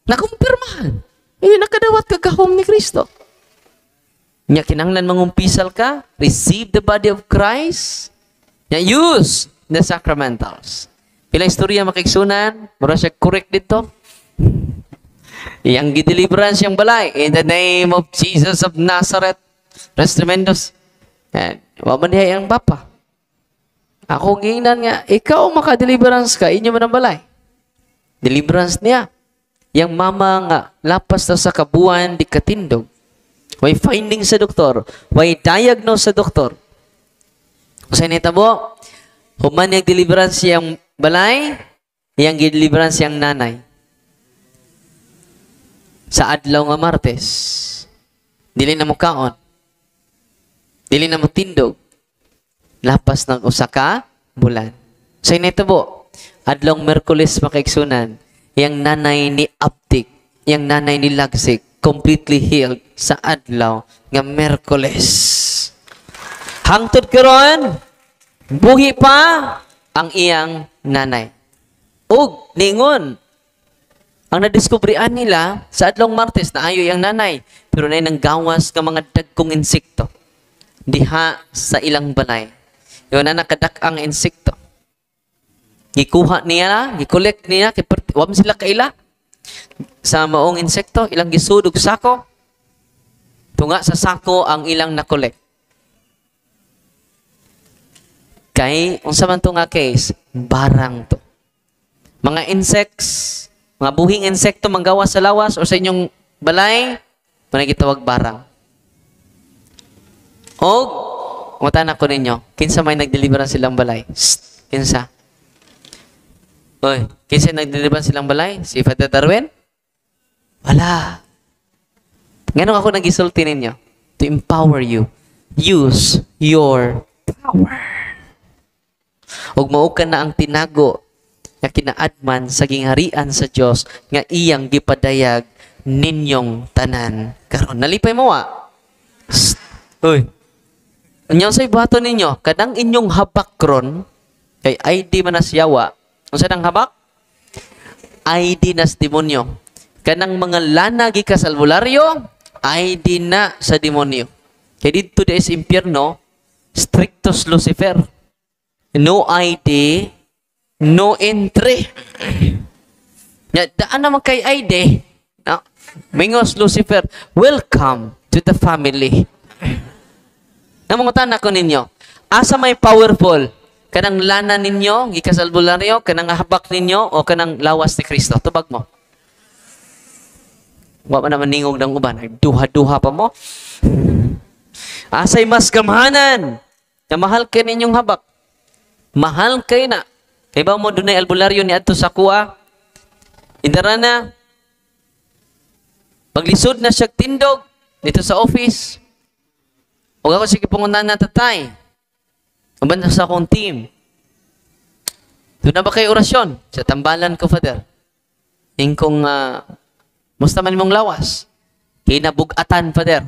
Nakumpirmahan. Eh, nakadawat ka gahom ni Kristo. Nya kinahanglan mangumpisal ka, receive the body of Christ, nya use the sacramentals. Pila istorya, makaigsunan, mura siya correct dito. Iyang gideliverance yung balay. In the name of Jesus of Nazareth. Res tremendos. And, wa man dihay ang papa. Ako giingnan nga, ikaw maka-deliverance ka, inyo man ang balay. Deliverance niya. Yang mama nga, lapas na sa kabuan, di katindog. Way finding sa doktor. Way diagnose sa doktor. Sa nitabo, human yung deliverance yung balay, yang deliverance yung nanay. Sa adlaw nga Martes, dili na mo kaon. Dili na mo tindog. Lapas ng usa ka bulan. Sa nitabo, adlong Merkules, makaigsunan, yang nanay ni Abtik, yang nanay ni Lagsik, completely healed sa adlaw nga Merkules. Hangtod karon, buhi pa ang iyang nanay. Ug ningon, ang nadiskubrian nila sa adlong Martes na ayo iyang nanay, pero nay nang gawas nga mga dagkong insekto diha sa ilang balay. Yun na nakadak ang insekto. Gikuha niya, gikolekt niya, kay wa man sila kaila sa maong insekto, ilang gisudog sako. Tunga sa sako ang ilang nakolekt. Kay unsa man to nga case, barang to. Mga insects, mga buhing insekto manggawas sa lawas o sa inyong balay, manay gitawag barang. Og mutana ko ninyo, kinsa may nagdeliveran silang balay? Shh, kinsa? Oy, kinsa nagdeliveran silang balay? Si Father Darwin? Wala. Nganong ako nagisulti ninyo? To empower you. Use your power. Ug mao ka na ang tinago nga kinaadman sa gingharian sa Dios nga iyang gipadayag ninyong tanan karon. Nalipay mo wa? Shh. Uy. Unya say buhaton ninyo, kanang inyong habak ron kay ID man nas yawa. Unsa nang habak? ID nas demonyo. Kanang mga lana gikan sa albularyo, ID na sa demonyo. Kay didto di sa impyerno, strictus Lucifer. No ID, no entry. Nya daan naman kay ID. No? Mingos Lucifer, "Welcome to the family." Namangutana ko ninyo, asa may powerful? Kanang lana ninyo, gikan sa albularyo, kanang habak ninyo, o kanang lawas ni Kristo? Tubag mo. Wa man naman ningog ng uban. Duha-duha pa mo. Asay mas gamhanan? Na mahal kay ninyong habak. Mahal kay na. Kay ba mo dunay albularyo ni adto sa kuha? Indara na. Paglisod na siya tindog dito sa office. O ako sige pangutan na, "Tatay. Uban sa akong team. Doon na ba kayo orasyon?" "Sa tambalan ko, Father." Ingkong, "Musta man imong lawas?" "Kinabugatan, Father.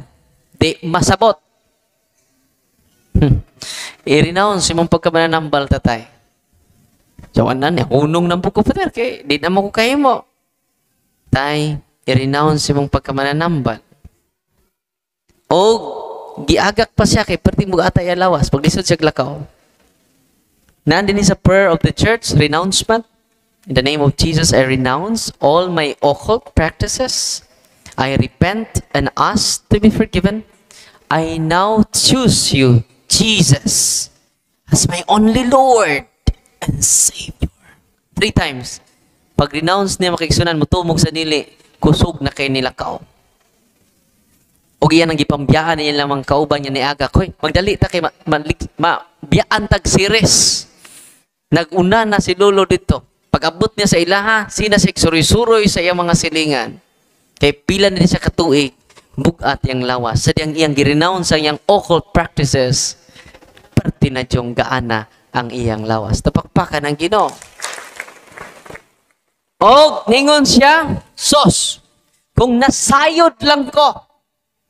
Di masabot." "I-renounce imong pagkamananambal, tatay." "So, ano niya, hunong ng buko, Father, kay di na mo ko kayo mo." "Tay, i-renounce imong pagkamananambal." O, giagak pa siya kay perti mo atay lawas. Paglisod siya lakaw. Nandun sa prayer of the church, renouncement. "In the name of Jesus, I renounce all my occult practices. I repent and ask to be forgiven. I now choose you, Jesus, as my only Lord and Savior." Three times. Pag renounce niya, makigsunan mo tumog sa dili, kusog na kay nilakaw. O iyan ang gipambiyaan niya lamang kauban niya ni aga. "Koy, magdali ta kay ma, biyaan tag series." Naguna na si Lolo dito. Pag-abot niya sa ilaha, sina siya suroy-suroy sa iyang mga silingan. Kay pila na siya katuig, bugat yang lawas. Sa diyang iyang girenounce ang iyang occult practices, parte na diyong gaana ang iyang lawas. Tapakpakan ang Ginoo. Og ningon siya, "Sos, kung nasayod lang ko,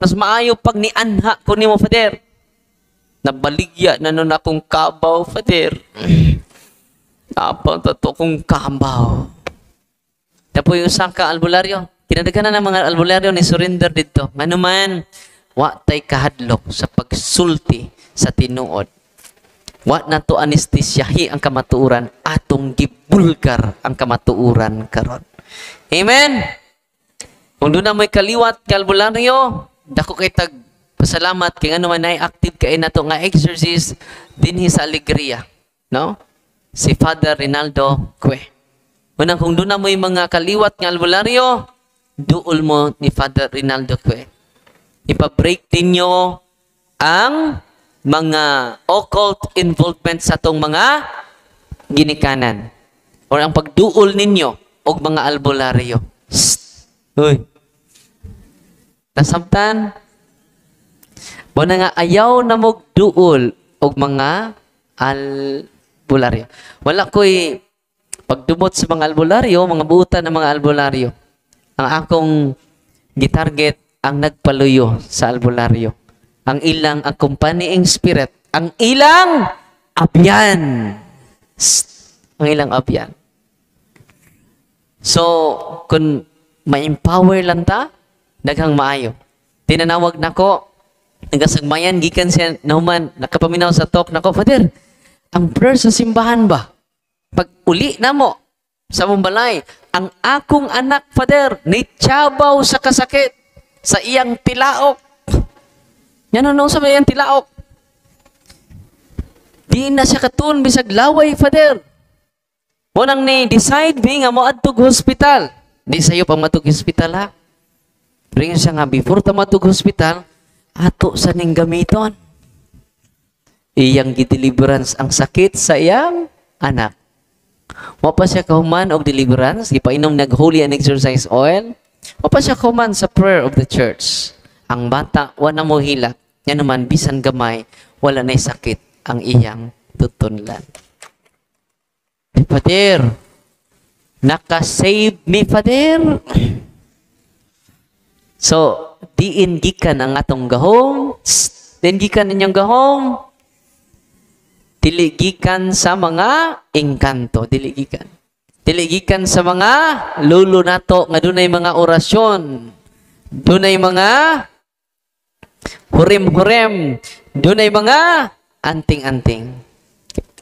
mas maayo pag nianha ko nimo, Father. Nabaligya na nun akong kabaw, Father. Napang tato kong kabaw." Tapo yung usang ka albularyo. Kinadaghanan ng mga albularyo ni surrender dito. Ngano man, wa tay kahadlok sa pagsulti sa tinuod. Wa na to anestesyahi ang kamatuoran, atong gibulgar ang kamatuoran karon. Amen. Kung doon na may kaliwat ka albularyo, dako kay tag pasalamat kay ngano man ay active kay nato nga exorcist dinhi sa Alegria, no? Si Father Rinaldo Cue. Unang kung doon na mo'y mga kaliwat nga albularyo, duol mo ni Father Rinaldo Cue. Ipa-break ninyo ang mga occult involvement sa atong mga ginikanan. Or ang pagduol ninyo og mga albularyo. Shh! Uy. Nasabtan? Mao nga ayaw na mo duol og mga albularyo. Wala ko'y pagdumot sa mga albularyo, mga buutan ng mga albularyo. Ang akong gitarget ang nagpaluyo sa albularyo. Ang ilang accompanying spirit, ang ilang abyan. Shh! Ang ilang abyan. So, kung ma-empower lang ta, daghang maayo. Tinanawag nako, nagasagmayan gikan siya nahuman nakapaminaw sa talk nako, "Father, ang prayer sa simbahan ba? Pag uli na mo sa mong balay, ang akong anak, Father, ni tsabaw sa kasakit sa iyang tilaok." Yan ano sa iyang tilaok. "Di na siya katun bisag laway, Father. Mo nang ni decide mi nga moadtog hospital." Di sayo pang matug hospital ha. Pero siya nga before ta matug hospital, ato sa ning gamiton. Iyang gideliverance ang sakit sa iyang anak. Wa pa siya kahuman og deliverance, gipainom nag holy and exorcise oil. Wa pa siya kahuman sa prayer of the church. Ang bata wa na mo hilak. Nya naman bisan gamay wala nay sakit ang iyang tutunlan. "Father, naka-save me, Father." So, diin gikan ang atong gahom, diin gikan ninyong gahom, dili gikan sa mga engkanto, dili gikan. Dili gikan sa mga lulo nato nga dunay mga orasyon, dunay mga hurem-hurem, dunay mga anting-anting.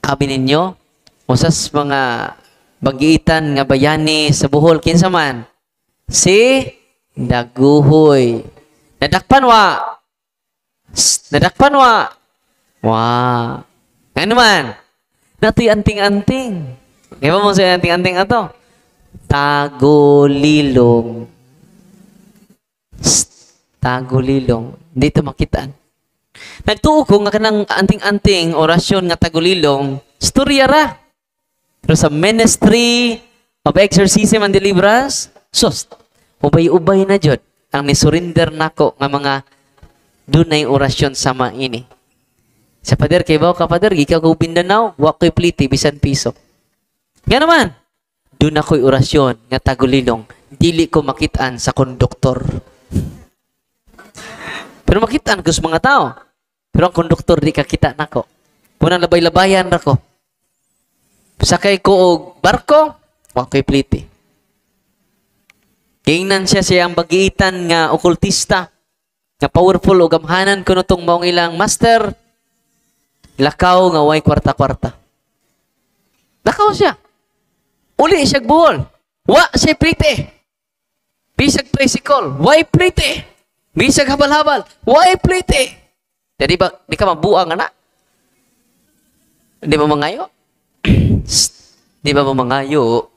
Abi ninyo, usas mga Bagiitan nga bayani sa Bohol, kinsa man? Si Daguhoy. Nadakpan wa? Sst, nadakpan wa? Wa. Ano man? Natoy anting-anting. Kaya mo sa anting-anting ato? Tagulilong. Sst, tagulilong. Dito makitaan. Nagtuo ko nga kanang anting-anting orasyon nga tagulilong, storya ra. Pero sa Ministry of Exorcism and Deliverance, sus, ubay-ubay na jud ang ni-surrender nako nga mga dunay orasyon sama ini. Sa pader, kay baw ka pader, gikan ko Mindanao, wa ko'y pliti, bisan piso. Nga naman, doon ako'y orasyon nga tagulilong, dili ko makitaan sa konduktor. Pero makitaan ko sa mga tao. Pero ang konduktor di kakita nako. Punang labay-labayan ra ko. Sakay ko og barko, wa ko'y pliti. Kingnan siya siyang bagiitan nga okultista, nga powerful og gamhanan kuno tong maong ilang master, lakaw nga way kwarta-kwarta. Lakaw siya. Uli siya Bohol. Wa siya pliti. Bisag tricycle, way pliti. Bisag habal-habal, way pliti. Jadi ba, di ka mabuang ana? Di ba mangayo? Sst, di ba mangayo?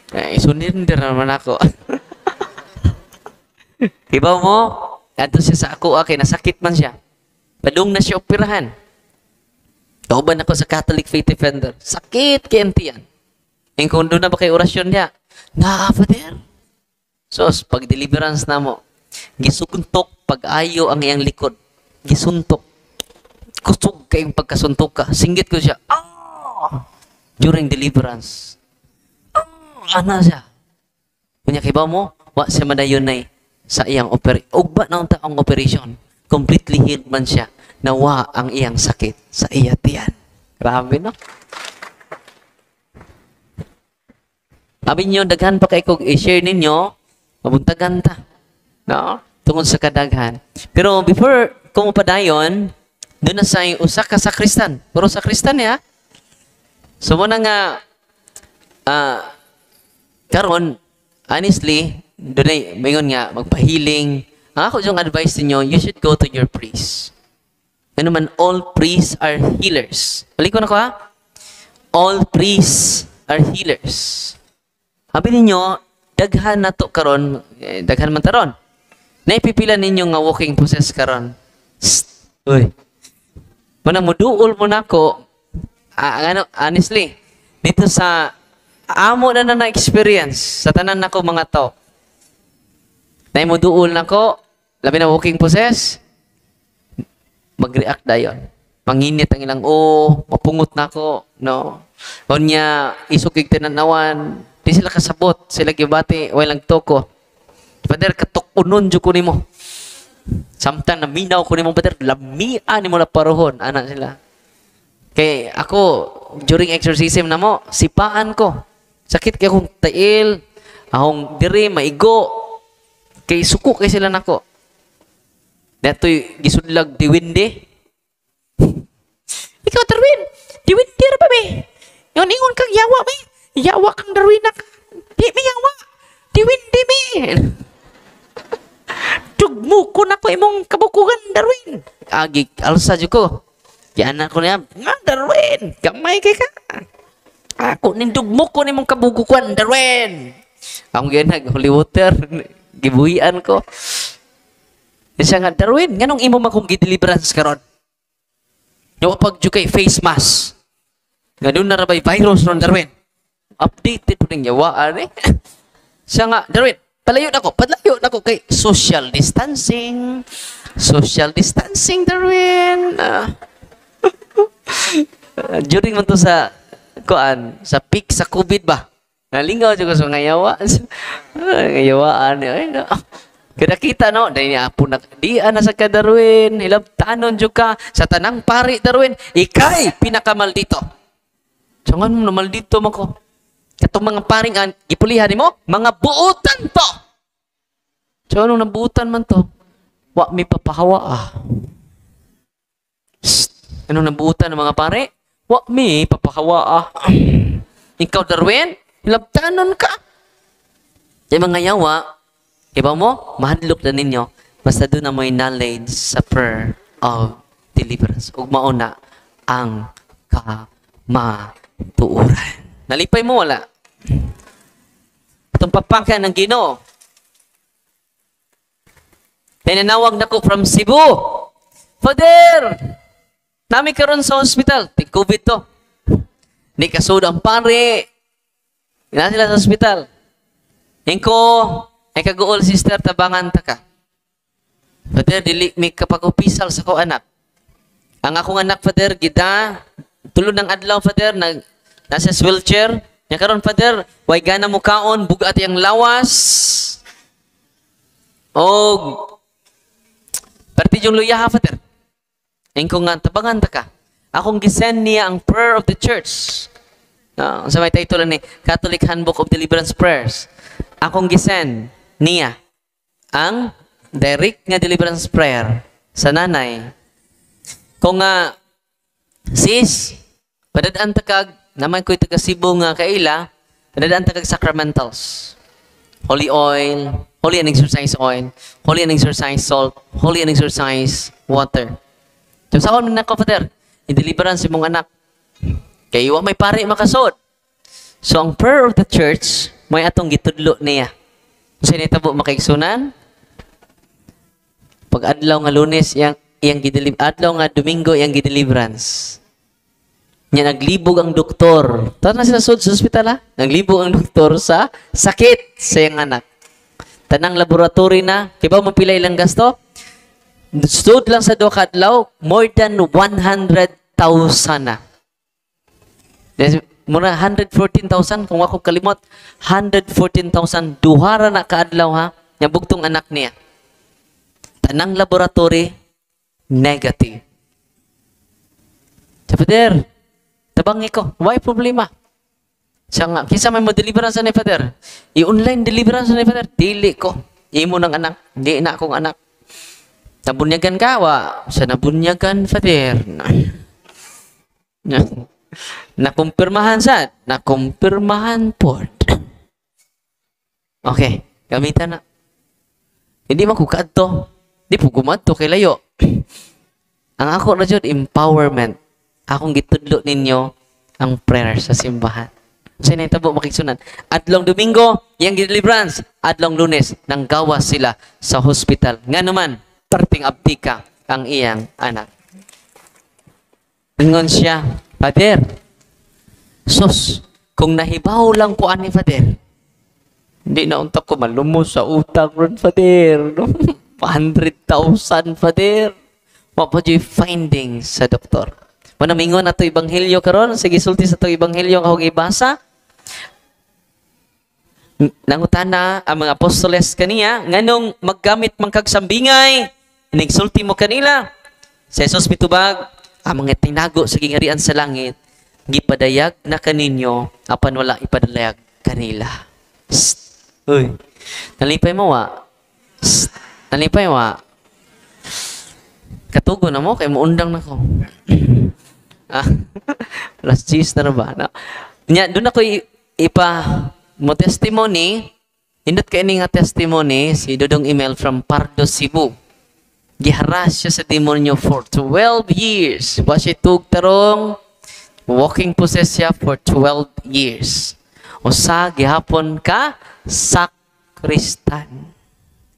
Eh, suninder naman ako. Iba mo, adto siya sa ako, kay nasakit man siya. Padung na siya operahan. Kauban ako sa Catholic Faith Defender. Sakit kay tiyan. Yung kung doon na ba kay orasyon niya? Na, Father. Sos, pag deliverance na mo, gisuntok pag-ayo ang iyang likod. Gisuntok. Kusog kayong pagkasuntok ka. Singgit ko siya. Ah! During deliverance. Ah! Ana siya. Kunya kibaw mo, wa siya madayunay sa iyang ugba na unta ang operation. Completely healed man siya. Nawa ang iyang sakit sa iya tiyan. Grabe, no? Abi nyo, daghan pa kay kog i-share ninyo, mabuntagan ta. No? Tungod sa kadaghan. Pero before ko mapadayon, doon na sa usa ka sakristan. Pero sakristan niya. So muna nga, karon, honestly, doon ay, maingon nga, magpahiling. Ang ako yung advice ninyo, you should go to your priest. Ano man, all priests are healers. Balik ko na ko ha? All priests are healers. Sabi ninyo, daghan na to karon, eh, daghan man taron. Naipipila ninyo nga walking process karon. Sst, uy. Muna muduol mo nako, ano, honestly, dito sa amo na na na-experience sa tanan nako mga to. Naimuduol nako, labi na walking process, mag-react dayon. Manginit ang ilang o, mapungot nako, no. Unya isukig tinanawan, di sila kasabot, sila gibati, walang toko. Pader, katukunon jud ko nimo. Samtang naminaw ko nimo, pader, lamia nimo la paruhon, ana sila. Kay ako, during exorcism na mo, sipaan ko. Sakit kay akong tail, akong diri, maigo. Kay suko kay sila nako. Dato'y gisunlag diwindi. Ikaw, Darwin, diwindi ra ba mi? Yon ingon kang yawa mi. Yawa kang Darwin na ka. Di mi yawa. Diwindi mi. Tugmo ko na ko imong kabukugan, Darwin. Agi, alsa jud ko. Yan ako niya, nga Darwin, gamay kay ka. Ako nindugmo ko nimong kabukugan, Darwin. Ang ganag, holy water, gibuhian ko. Siya nga, Darwin, nganong imo man kong gideliverance karon? Yawa pag kay face mask. Nga doon na rabay virus ron, Darwin. Updated po ng yawaan eh. Siya nga, Darwin, palayo na ko, palayo na ko kay social distancing. Social distancing, Darwin. During man to sa, kuan, sa peak sa COVID ba? Nalingaw ko sa mga yawa. Mga yawaan. Ay, no. Kada kita, no? Dahil niya, apo na, di ana sa ka, Darwin. Hilabtanon jud ka. Sa tanang pari, Darwin. Ikay, pinakamaldito. So, nga mo, maldito mo ko. Katong mga paring, ang gipulihan nimo, mga buutan to. So, anong nabuutan man to? Wa mi papahawa, ah. Shh. Anong nabuutan ng mga pare? Wa mi papahawa, ah. Ikaw, Darwin, Hilabtanon ka. Yung mga yawa, iba mo, mahadlok na ninyo, basta doon na mo'y knowledge sa prayer of deliverance. Ug mauna ang kamatuoran. Nalipay mo, wala? Atong papakan ng Ginoo. Tinanawag na ko from Cebu. "Father! Nami karon sa hospital." Tig COVID to. Di kasud ang pare. Na sila sa hospital. Ingko, ay kaguol, "Sister, tabangan ta ka. Father, dili mi kapag-opisal sa ko anak. Ang akong anak, Father, gida, tulo ng adlaw, Father, nag, nasa wheelchair. Nya karon, Father, way gana mo kaon, bugat yang lawas. Og perti yung luya ha, Father." Ingko nga, "Tabangan ta ka." Akong gisend niya ang prayer of the church. Sa may title ni Catholic Handbook of Deliverance Prayers. Akong gisend niya ang direct nga deliverance prayer sa nanay. Kung nga, "Sis, padadaan ta kag, naman ko'y taga Cebu nga kaila, padadaan ta kag sacramentals. Holy oil, holy and exorcise oil, holy and exorcise salt, holy and exorcise water. So sa man nako, Father, i-deliverance imong anak. Kay wa may pare makasod." So ang prayer of the church, may atong gitudlo niya. Unsa nitabo, makaigsunan? Pag adlaw nga Lunes iyang iyang gideliver, adlaw nga Domingo iyang gideliverance. Nya naglibog ang doktor. Tara na sila sud sa ospital ha. Naglibog ang doktor sa sakit sa iyang anak. Tanang laboratory na, kay ba mo pila ilang gasto? Sud lang sa duha ka adlaw, more than 100,000 na. Yes, mura 114,000 kung ako kalimot, 114,000 duha ra na kaadlaw ha. Nya bugtong anak niya. Tanang laboratory negative. Sa Father, tabangi ko, why problema? Siya nga, "Kinsa may mo deliverance ni Father? I-online deliverance ni Father?" "Dili ko. Imo ng anak, di na akong anak." "Nabunyagan ka, wa?" "Sa nabunyagan, Father." "Nakumpirmahan sa?" "Nakumpirmahan po." Okay, gamitan na. Hindi man ko kaadto. Di po gumadto kay layo. Ang ako na jud empowerment. Akong gitudlo ninyo ang prayer sa simbahan. Sa nahitabo, makigsunan? Adlong Domingo, yang deliverance. Adlong Lunes, nang gawas sila sa hospital. Nga naman, perting abtika ang iyang anak. Ingon siya, "Father, sus, kung nahibaw lang ko ani, Father, hindi na unta ko malumos sa utang ron, Father. 100,000, Father." Wa pa juy findings sa doktor. Muna mingon ato ebanghelyo karon, sige, sulti sa ato ebanghelyo nga akong ibasa. Nangutana ang mga apostoles kaniya, "Nganong maggamit man kag sambingay? Inigsulti mo kanila." Si Jesus mitubag, "Ang mga tinago sa gingarian sa langit, gipadayag na kaninyo, apan wala ipadayag kanila." Psst. Uy. Nalipay mo wa? Psst. Nalipay wa? Katugo na mo kay muundang na ko. Last cheese na ba? No? Nya, doon ako ipa mo testimony, hindot kay ni nga testimony si Dodong Email from Pardo, Cebu. Giharas siya sa demonyo for 12 years. Wa siya tug tarong, walking possessed siya for 12 years. Usa gihapon ka sakristan.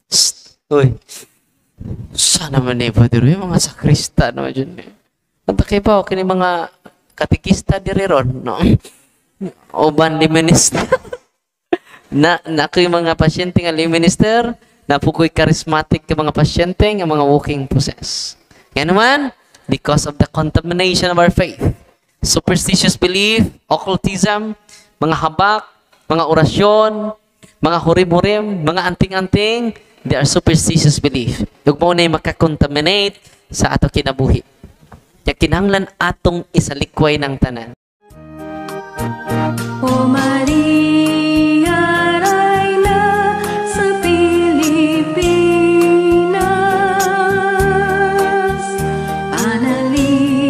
Psst. Uy. Sana man eh, Father, yung mga sakristan naman dyan eh. Ang kay pa, kini mga katikista diri ron, no? O ban minister. Na na ko yung mga pasyente nga lay minister, na po ko'y charismatic ka mga pasyente nga mga walking possess. Nga naman, because of the contamination of our faith, superstitious belief, occultism, mga habak, mga orasyon, mga hurim-hurim, mga anting-anting, they are superstitious belief. Ug mao na makakontaminate sa ato kinabuhi. Kaya kinahanglan atong isalikway ng tanan. O Maria, Reyna sa Pilipinas, panalipdi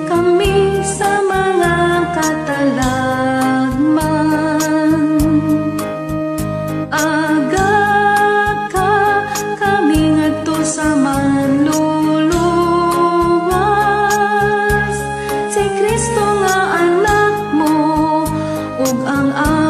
kami sa mga katalagman. Ug ang